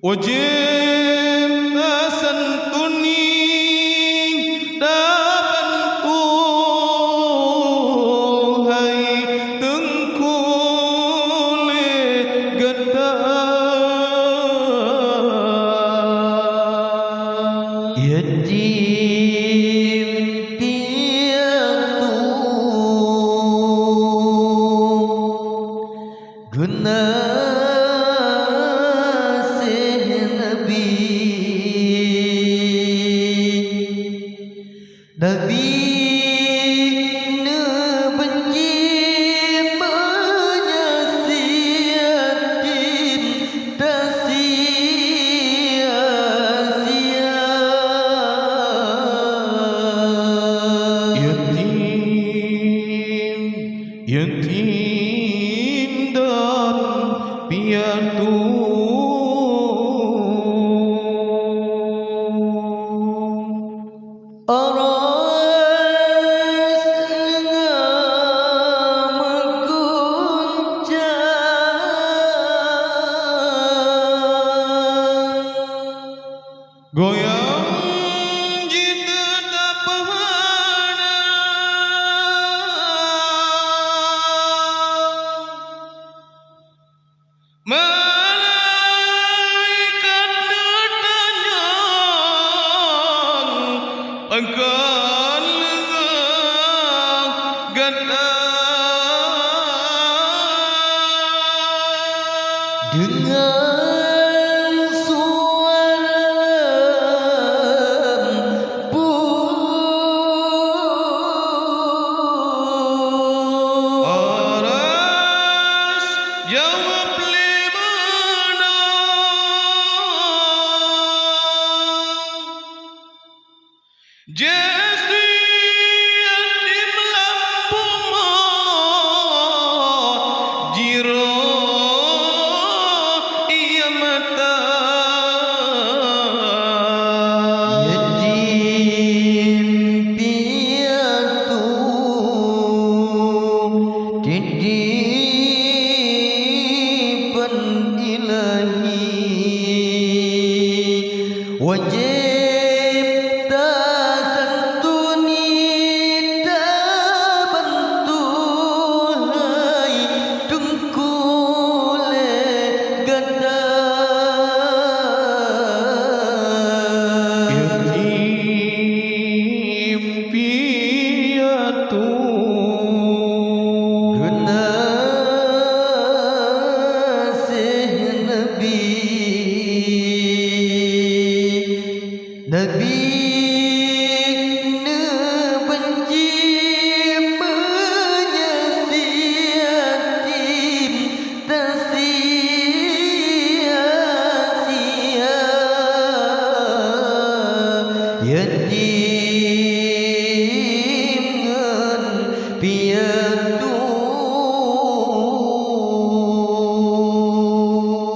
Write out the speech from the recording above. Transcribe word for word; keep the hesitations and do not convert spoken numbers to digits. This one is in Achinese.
Wajéb tasantuni tabantu hai Teungku lé gata. Yatim piatu geunaséh Nabi. Nabi neubeunci meunyoe si yatim tasia-sia. Yatim, yatim dan piatu. Oras leunga meuguncang, goyang jiteutap hana. Malaikat neutanyong, pakon leungoe gata. Deungon suara leumpung. Oras jaweueb lé meunoe. Jesi yatim lam bumoe, jiroe ie mata. Yatim piatu titipan Ilahi. Wajéb tasantuni tabantu hai Teungku lé gata. Yatim piatu geunaséh Nabi. Nabi neubeunci meunyoe si yatim tasia-sia. Yatim